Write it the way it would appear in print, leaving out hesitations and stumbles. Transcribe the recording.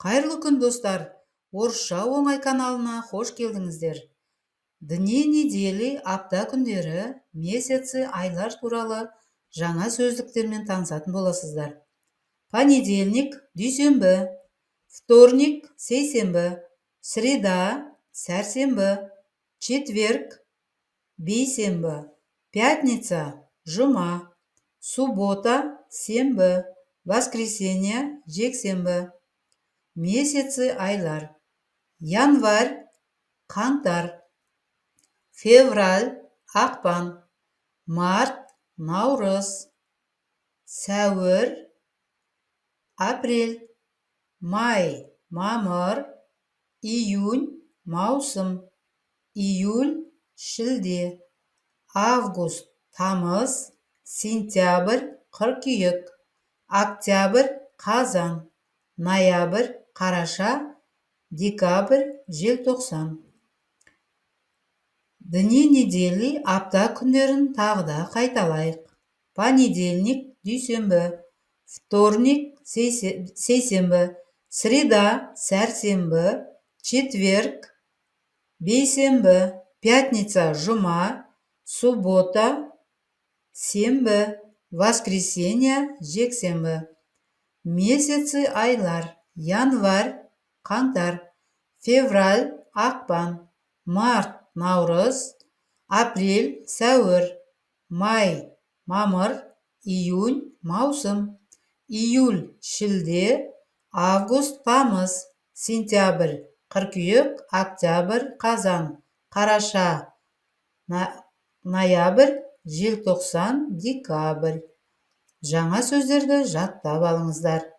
Қайырлы күн, достар! Орысша оңай каналына қош келдіңіздер! Дни недели, апта күндері, месяцы, айлар туралы жаңа сөздіктермен танысатын боласыздар. Понедельник – дүйсенбі, вторник – сейсенбі, среда – сәрсенбі, четверг – бейсенбі, пятница – жұма, суббота – сенбі, воскресенье – жексенбі. Месяцы, айлар: январь – қаңтар, февраль – ақпан, март – наурыз, сәуір – апрель, май – мамыр, июнь – маусым, июль – шілде, август – тамыз, сентябрь – қыркүйек, октябрь – қазан, ноябрь – қараша, декабрь – желтоқсан. Дни недели, апта күндерін тағы да қайталайық. Понедельник – дүйсенбі, вторник – сейсенбі, среда – сәрсенбі, четверг – бейсенбі, пятница – жұма, суббота – сенбі, воскресенье – жексенбі. Месяцы, айлар: январь – қаңтар, февраль – ақпан, март – наурыз, апрель – сәуір, май – мамыр, июнь – маусым, июль – шілде, август – тамыз, сентябрь – қыркүйек, октябрь – қазан, қараша – ноябрь, желтоқсан – декабрь. Жаңа сөздерді жаттап алыңыздар.